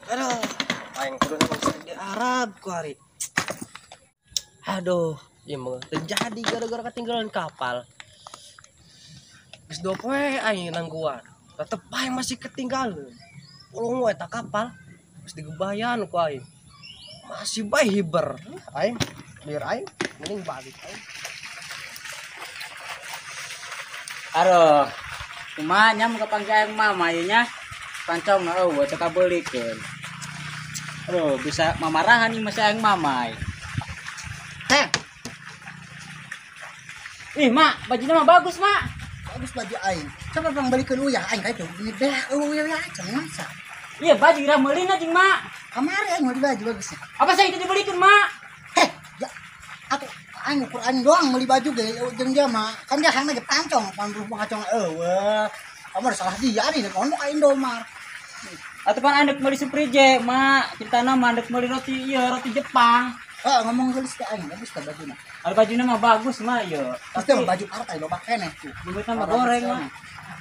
Aduh, aing kudu di Arab ku hari. Aduh, ieu mah terjadi gara-gara ketinggalan kapal. Geus 2 poe aing nangguan. Tetep aing masih ketinggalan. Ulung we eta kapal. Geus digebayan ku aing. Masih bae hiber. Aing, biar aing mending balik aing. Aduh, kumaha nya mun kapanggih aing mama ieu nya. Pancong eueuh teu kabeulikeun. Aduh, bisa mamarahan ieu masih aing mamai. Teh. Ih, Mak, bajunya mah bagus, Mak. Bagus baju aing. Coba bang balikeun uyah aing ka itu. Ini deh uyah uyah aja masa. Iya, baju ira meulina jeung Mak. Kamari aing meuli baju bagus. Apa sih itu dibelikeun, Mak? Heh, ya atuh aing ukur aing doang meuli baju ge jeung dia mah. Kan dia hang ge pancong, pan pancong eueuh. Kamu salah dia nih, kono ka Indomart. Atuh pan aing meuli Suprije, Mak. Ceritana mah andek meuli roti ieu, roti Jepang. Heeh, ngomong geus teh aing bagus teh bajuna. Al bajuna mah bagus mah ieu. Pasti mah baju partai loba keneh tuh. Duitna mah goreng mah.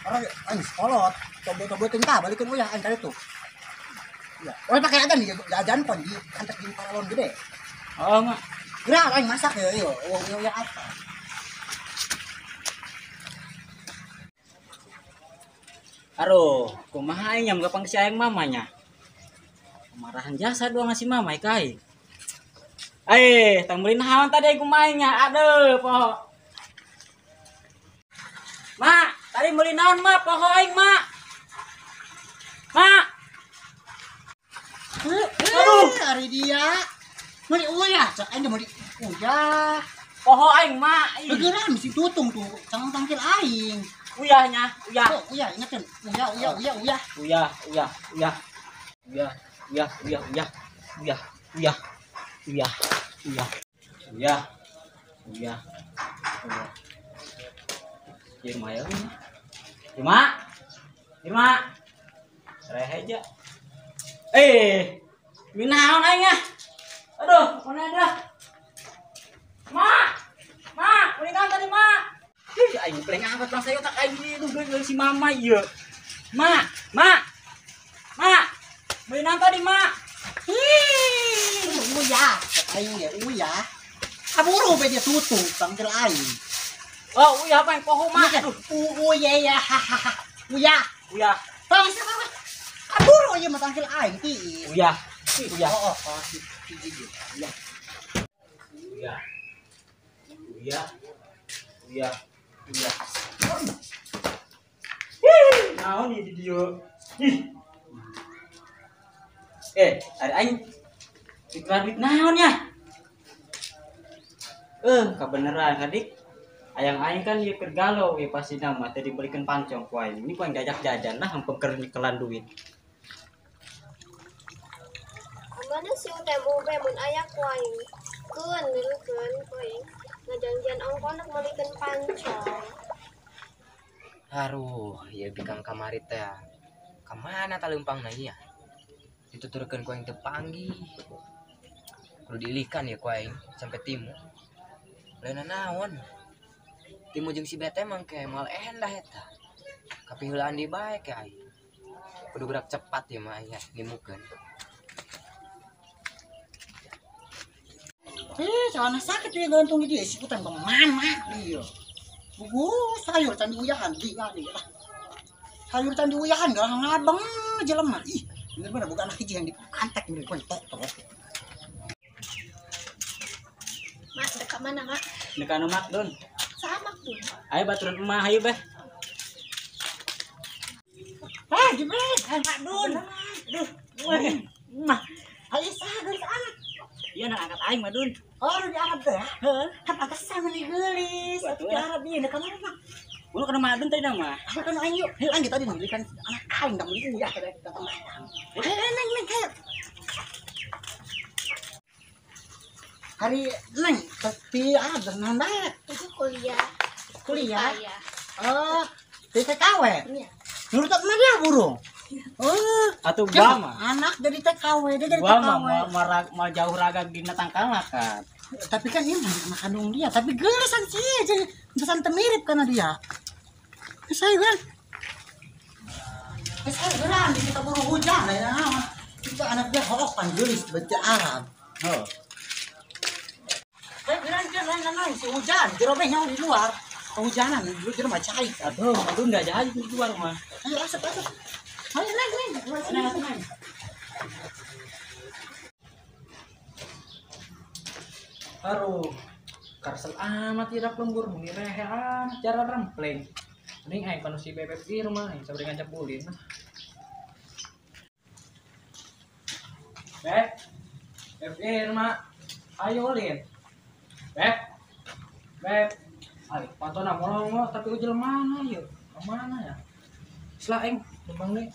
Orang aing sekolot, coba-coba teh balikeun uyah aing ka ditu. Iya, orang pakai adan di jajan pon di antek di paralon gede. Oh, Mak. Gerak aing masak ya ieu, uyah apa. Aduh, kumaha aing nyam gapang si aing mamanya. Kemarahan jasa doang ngasih mama ka aing. Tang meuli naon tadi aing kumaha nya? Aduh, poho. Mak, tadi meuli naon, Mak? Poho aing, Mak. Mak. Aduh, hari dia. Meuli uyah, cak aing meuli uyah. Poho aing, Mak. Begeran mesti tutung tuh, jangan tangkil aing. Uyahnya, uyah. Oh, uyah, ingetin. Uyah, uyah, uyah, uyah. Uyah, uyah, uyah. Uyah, uyah, uyah, uyah. Uyah, uyah. Uyah, uyah. Uyah. Uyah. Uyah. Ieu mah ya. Ieu mah. Ieu mah. Reh aja. Minaon aing ah. Aduh, mana ada? Mak. Mak, beli naon tadi, Mak? Ih, aing paling angkat lah saya otak aing itu geus si mama ieu. Mak, Mak. Mak. Beli naon tadi, Mak? Ih, uyah, aing ge uyah. Kaburu be dia tutup tangkel aing. Oh, uyah apa yang poho, Mak? Uyah ya, hahaha. Uyah. Uyah. Bang, kaburu ieu mah tangkel aing ti. Uyah. Uyah. Oh, oh, hiji ge. Uyah. Uyah. Uyah. Uyah. Uyah. Ih, naon ieu di dieu? Ih. Ada aing dikelar duit naon ya? Kebeneran adik. Ayang aing kan ieu keur galau ieu pasti nama teh dibelikeun pancong ku aing. Ini ku aing diajak jajan lah hampir keur nyekelan duit. Mana sih teh ube mun aya ku aing. Keun dilukeun ku aing. Ngajanjian ongkon rek meulikeun pancong. Aduh, ieu bikang kamari teh. Ka mana ta leumpangna ieu? Dituturkeun ku aing teu panggih. Kudu diilikan ya ku aing sampai timu. Lain naon? Timu jeung si bete mangke moal endah eta. Kapiheulaan di bae ke aing. Kudu gerak cepat ya mah aing nimukeun. Celana sakit dia gantung di dia, sikutan bang mana dia. Buku sayur candi uyahan dia dia. Sayur candi uyahan gak ngabeng jelema. Ih, bener-bener bukan anak hiji yang dipantek bener koin tok tok. Mak, dekat mana, Mak? Dekat anu Mak, Dun. Sama, Dun. Ayo baturan emak, ayo beh. Ah, jebret, ayo Mak Dun. Duh, mah. Ayo sah geus anak. Iya, nak angkat aing, Mak Dun. Oh, udah diangkat teh. Heeh. Kan pantesan meuni geulis. Atuh diarab ieu dekat mana, Mak? Lu kena Mak Dun tadi mah. Ayo kan aing yuk. Heuh, aing tadi belikan anak aing da meuli uyah tadi datang. Heuh, neng neng hayo. Hari neng tapi ada naon bae? Itu kuliah. Kuliah? Oh, di TKW? Iya. Nurut sama dia burung. Oh, atuh gua mah. Anak dari TKW, dia dari gua TKW. Mah mau jauh raga dina tangkalna kan. Tapi kan ini anak kandung dia, tapi geulisan sih, jadi pesan mirip karena dia. Sayuran. Sayuran di kita buru hujan lah ya. Itu anak dia hook panggelis baca Arab. Oh. Sayuran kan lain si hujan, jerobehnya di luar. Kehujanan, dulu jeruk mah cair. Aduh, aduh enggak jadi di luar mah. Ayo asap asap. Ayo naik naik. Naik naik. Aduh, karsel amat tidak lembur, muni rehe amat cara rempleng. Mending aing panu si bebek di rumah, aing sabari ngancap ulin. Beb, beb Irma, ayo ulin. Beb, beb, ayo pantona molongo tapi ujul mana yuk? Kemana ya? Selah aing, lembang deh.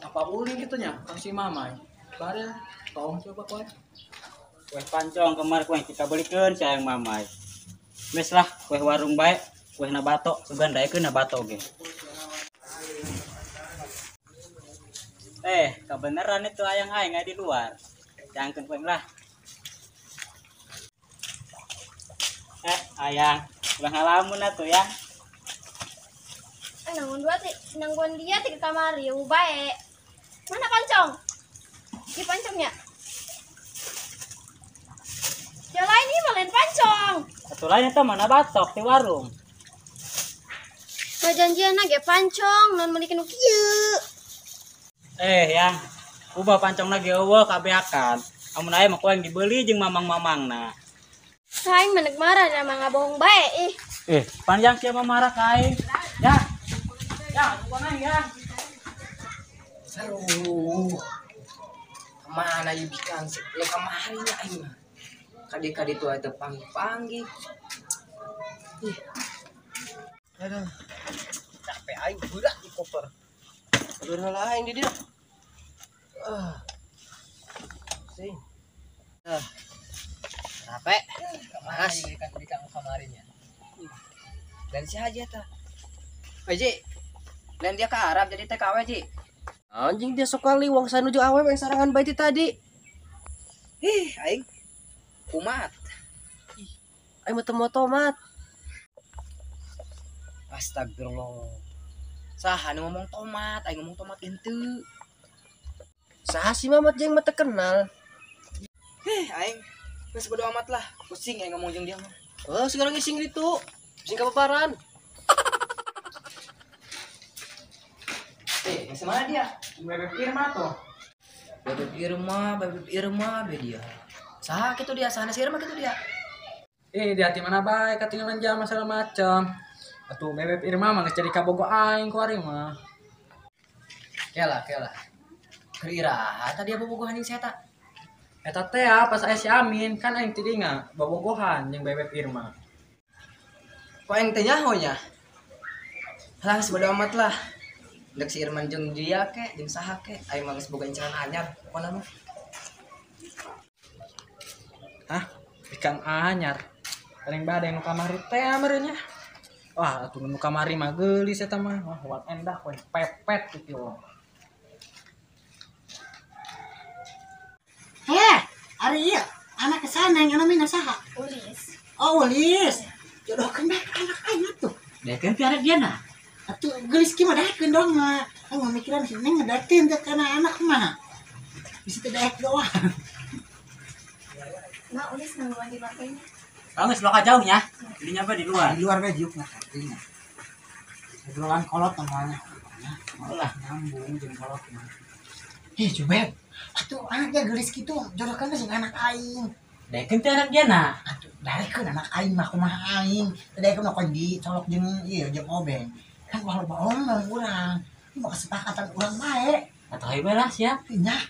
Apa ulin gitu nya, kang si mamai. Barel, tolong coba kowe. Kue pancong kemar kue kita belikeun si ayang mamai. Mes lah kue warung bae, kue nabato, sugan daekeun nabato ge. Kebenaran itu ayang aing di luar. Jangkeun kue lah. Ayang, ulah ngalamun atuh ya. Nanggun dua ti, nanggun dia ti ke kamar ya bae. Mana pancong? Di pancongnya. Ya lain ini malah pancong. Satu lain itu mana batok di warung. Nah janjian ge pancong, non meulikeun nu kieu. Yang ubah pancong lagi eueuh kabeakan. Amun aya mah ku aing dibeli jeung mamang-mamangna. Aing mah marah da mah ngabohong bae ih. Panjang sia mah marah ka aing. Ya. Ya, tungguan aing ya. Seru. Kemana ieu bikang sih? Lo kamari nya aing mah. Kadi-kadi tuh ada panggil-panggil. Ih. Aduh. Capek aing berat di koper. Aduh lah aing di dia. Sing. Capek. Panas bikang kamarinya. Dan si Haji eta. Haji. Dan dia ke Arab jadi TKW, Ji. Anjing dia sok kali wong sanuju awewe yang sarangan bae ti tadi. Ih, aing kumat. Aing mah teu mau tomat. Astagfirullah. Saha nu ngomong tomat, aing ngomong tomat henteu. Saha si Mamat jeung mah teu kenal. Heh, aing geus bodo amat lah. Pusing aing ngomong jeung dia mah. Oh, sekarang ngising ditu. Pusing kapaparan. Masih mana dia? Bebek Irma tuh. Bebek Irma be dia. Saha kitu dia, saha si Irma kitu dia. Di hati mana bae katinggalan jam masalah macam. Atuh bebek Irma mah geus jadi kabogo aing ku ari mah. Kela, kela. Keur iraha tadi bobogohan jeung si eta. Eta teh pas aya si Amin kan aing teu dinga bobogohan jeung bebek Irma. Kok aing teh nyaho nya? Halah geus bodo amat lah. Ndek si Irman jeung dia ke, jeung saha ke, aing mah geus boga inceran anyar pokona mah. Hah? Ikan anyar. Paling bade nu kamari teh meureun nya. Wah, atuh nu kamari mah geulis eta mah. Wah, wat endah we pepet kitu. Heh, ari ieu anak kesana yang namina saha? Ulis. Oh, Ulis. Jodohkeun bae anak aing atuh. Daekeun ti anak dia nah. Atuh geulis kieu mah daekeun dong mah. Aing mah mikiran si Neng ngedaekeun teh kana anak mah. Bisa teh daek doang. Nah, Ulis nangguan di makanya. Kalau geus loka jauh nya. Belinya apa di luar? Di luar bae jiuk nah artinya. Obrolan kolot namanya. Lah nyambung jeung kolot mah. Ih, cubet. Atuh anaknya geulis kitu, jodohkeun teh jeung anak aing. Daekeun teh anak dia nah. Atuh daekeun anak aing mah kumaha aing. Teu daekeun mah dicolok jeung ieu jeung obeng. Kan walau omong urang. Ini mah kesepakatan urang bae. Atuh hayu bae lah siap. Nya.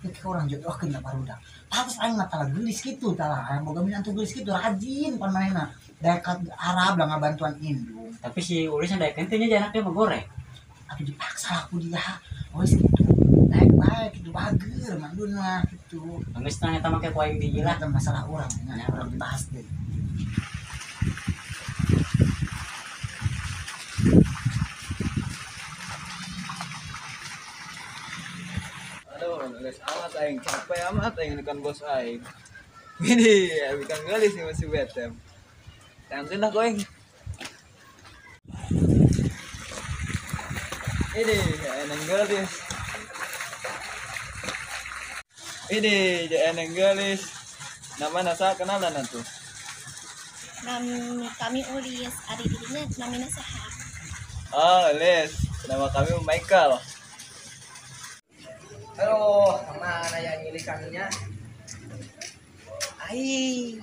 Ketika urang jodohkeun ka barudak. Pantes aing mah tala geulis kitu tala. Aing boga minantu geulis kitu rajin pan manehna. Daek ka Arab lah ngabantuan indung. Tapi si Ulis daekeun teh nya anaknya mah goreng. Atuh dipaksa lah ku dia. Ulis kitu. Daek bae kitu bager mandun mah kitu. Geus tah eta make ku aing di lah masalah urang nya urang dibahas deui. Aduh, geus amat aing capek amat aing bukan bos aing. Ini bukan geulis nih masih betem. Tangkeun lah aing. Ini eneng gelis. Ini eneng gelis. Nama nasa kenalan atuh. Nami kami Ulis, ari dirinya namina saha? Oh, Ulis. Nama kami Michael. Halo, kemana ya nyilikannya? Ai.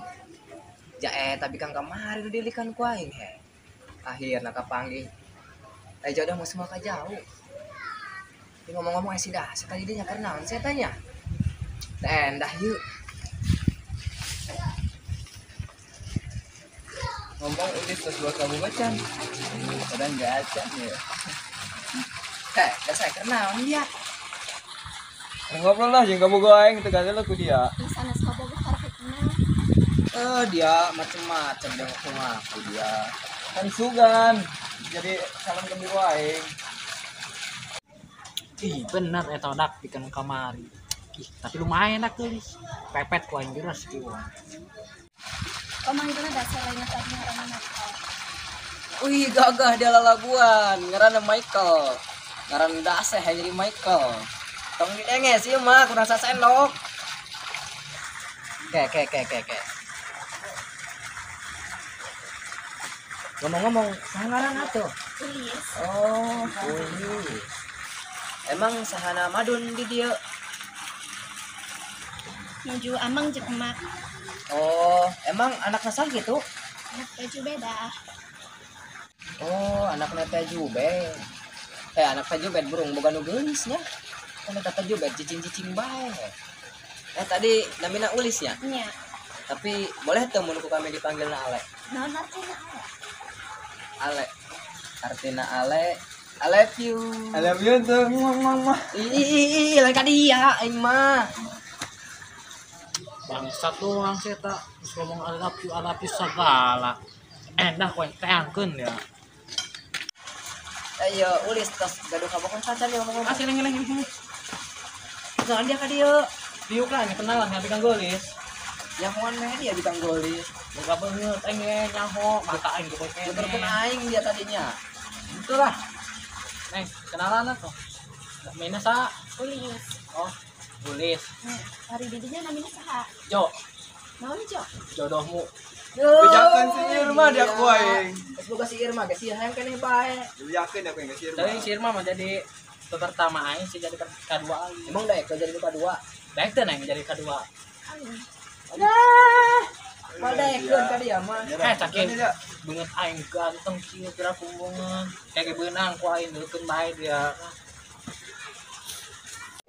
Ja tapi kang kamari dilikan ku aing he. Akhirna kapanggih. Jodoh mau semua ka jauh. Ini ngomong-ngomong sih dah, sekali dia kenalan saya tanya. Endah yuk. Ngomong Ulis terus buat kamu bacan. Kadang enggak acan ya. Dah saya kenal dia. Ngobrol lah jeung kamu aing teu gagal ku dia. Sanes kabogoh karek kenal. Dia macem-macem dia ngaku dia. Kan sugan. Jadi salam ke biru aing. Ih, bener eta dak bikin kamari. Ih, tapi lumayan dak tulis. Pepet ku aing geus kieu. Komang itu dasar lainnya tadi ngaranna Michael. Wih, gagah dia lalaguan, ngaranna Michael. Ngaran daseh jadi Michael. Tong didenge sih mah kurang sasendok. Ke. Ngomong-ngomong, saha ngaranna tuh? Ulis. Oh, Ulis. Emang sahana madun di dieu? Nuju amang jeung emak. Oh, emang anaknya sah gitu? Anak teh Jubeda. Oh, anaknya teh Jubed. Anak teh Jubed burung boga nu geulis nya. Kan eta teh Jubed cicing-cicing bae. Tadi namina Ulis nya? Nya. Tapi boleh teu mun ku kami dipanggilna Ale? Naon artina Ale? Ale. Artina Ale, I love you. I love you tuh. Mama. Ih, lain ka dia aing mah. Bangsat doang saya tak terus ngomong I love you segala. Endah ku teangkeun ya. Ayo Ulis tos gaduh kabogoh kacan ya ngomong-ngomong. Ah, sini. Jangan dia ka dieu. Diuk lah ini kenalan tapi kang golis. Nyahoan meh dia bikang golis. Boga beungeut aing nyaho mata aing geus kene. Bener aing dia tadinya. Itulah. Neng, kenalan atuh. Namina sa? Ulis. Oh, Ulis. Hari didinya namina saha? Jo. Naon Jo? Jodohmu. Bejakeun si Irma dia ku aing. Geus boga si Irma geus ieu hayang keneh bae. Bejakeun aku yang si Irma. Tapi si Irma mah jadi pertama aing sih jadi kedua aing. Emang daek jadi kedua? Daek teh neng jadi kedua. Aduh. Mal daekeun ka dia mah. Saking beungeut aing ganteng kieu geura kumbungan. Kayak beunang ku aing deukeun bae dia.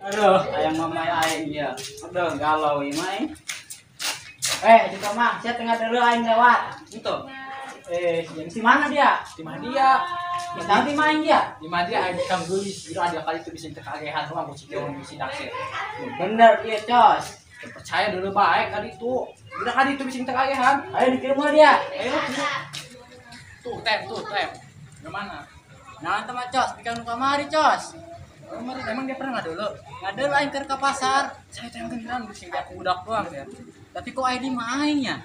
Aduh, ayang mamai aing dia. Aduh, galau ieu mah. Juga mah, sia tengah dulu aing lewat. Itu. Jeung si mana dia? Di mana dia? Nanti main dia. Di mana dia aing kang geulis. Geura ada kali itu bisa tekagehan doang ku si Kiong si Dakse. Bener ieu, Cos. Percaya dulu baik kali itu. Geura kali itu bisa tekagehan. Ayo dikirim mah dia. Ayo. Tuh, tem. Gimana? Nah, teman Cos, bikin nu kamari, Cos. Emang dia pernah nggak dulu? Nggak dulu aing keur ka pasar. Saya teh beneran bisa dia budak doang ya. Tapi kok aing di mainnya?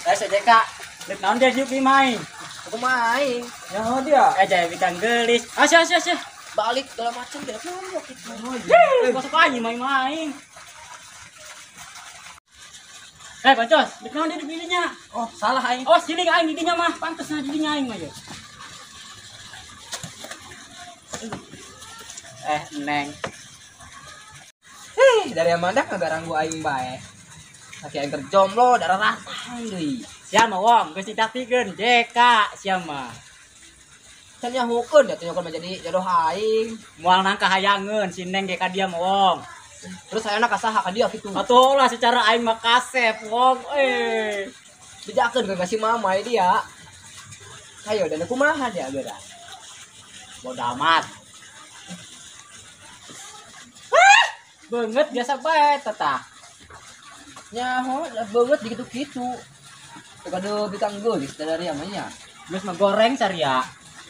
Saya Kak, lek naon dia yuk main. Aku main. Ya dia. Jaya bikang gelis. Asya. Balik segala macam dia ngomong gitu. Masuk aja main-main. Bacos, lek naon dia dipilihnya? Oh, salah aing. Oh, siling aing didinya mah, pantes na didinya aing mah ya. Neng. Hih, dari Amanda kagak ganggu aing bae. Kaki aing kerjomblo darah rata deui. Sia mah wong, geus ditaktikeun JK sia mah. Can nyahukeun da teh jadi jodoh aing. Moal nangka hayangeun si Neng ge ka dia mah wong. Terus hayangna ka saha ka dia kitu. Atuh lah secara aing mah kasep wong. Bejakeun ka si mama dia. Hayo dan kumaha dia geura. Bodo amat. Beungeut biasa bae tetah. Nyaho beungeut dikitu-kitu. Kado bikang geulis dari amanya. Geus mah goreng saria.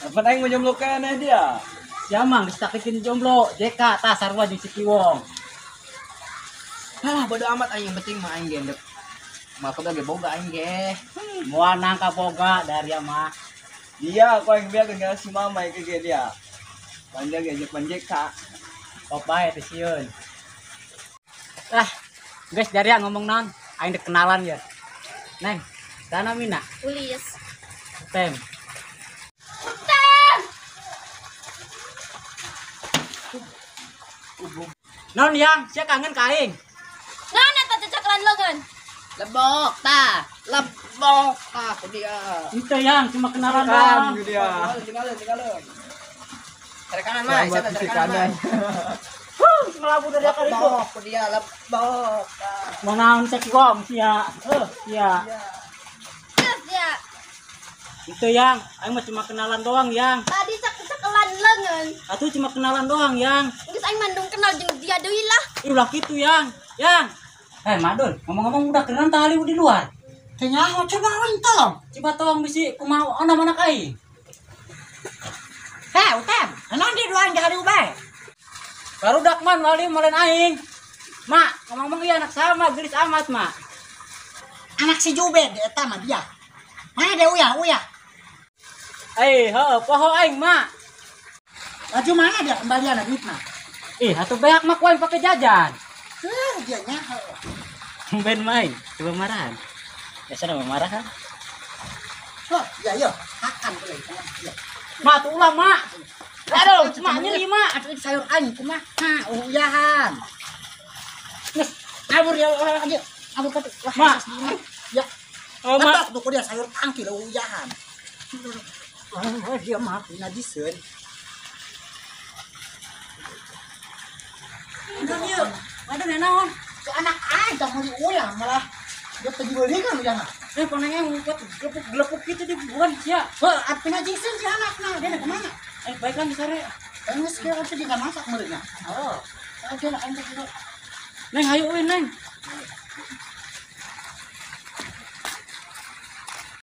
Apa aing mau jomblo keneh dia? Sia mah geus taktikeun jomblo, JK tah sarua jeung si Kiwong. Alah bodo amat aing yang penting mah aing gendek. Maka ge boga aing ge. Moal nangka boga dari mah. Dia aku yang biar kenal si mama ke dia. Panjang ge panjek ka. Opai teh sieun. Ah, guys dari yang ngomong naon? Aing dek kenalan ya. Neng, sana Mina. Ulis. Tem. Tem. Non yang, sia kangen ka aing. Naon eta cecaklan leungeun? Lebok ta, lebok ta ku dia. Itu yang cuma kenalan doang. Dia. Tinggalin, tinggalin. Tarik kanan mah, saya tarik kanan. Huh, melabu dari akal itu. Lebok ku dia, lebok ta. Mau naon cek gong sia. Sia. Geus ya. Itu yang, aing mah cuma kenalan doang yang. Tadi cek-cekelan leungeun. Atuh cuma kenalan doang yang. Geus aing mandung kenal jeung dia deui lah. Ih ulah kitu yang. Yang. Madul, ngomong-ngomong udah kenalan tali di luar. Teu nyaho coba aing tong. Coba tong bisi kumaha ona mana aing. Heh, Utem, naon di dua aing di bae? Barudak man wali malen aing. Mak, ngomong-ngomong iya anak sama gelis amat, Mak. Anak si Jubed eta mah dia. Mana dia uyah, uyah. Heuh, poho aing, Mak. Laju mana dia kembalian duitna? Ih, atuh beak mah ku aing pake jajan. Heuh, dia nyaho. Tumben main, coba marahan. Biasanya mau marah kan? Huh, iya iya, makan boleh. Iya. Mak tuh ulah, Mak. Aduh, mak nyeri, Mak. Atuh sayur aing kumaha? Uyahan. Geus, kabur ya aja. Kabur ka tuh. Mak. Ya. Oh, Mak. Tuh dia sayur tangki leuh uyahan. Oh, dia mah najiseun. Aduh, ieu. Aduh, naon? Si anak aing tah meuli uyah malah dia teu dibelikan uyahna. Panangnya ngumpet gelepuk-gelepuk gitu di bukan sia. Heuh, atuh najiseun si anakna. Dia kemana? Baiklah misare. Geus kieu atuh dia masak meureunna. Oh. Aja lah aing teh. Neng hayu euy, Neng.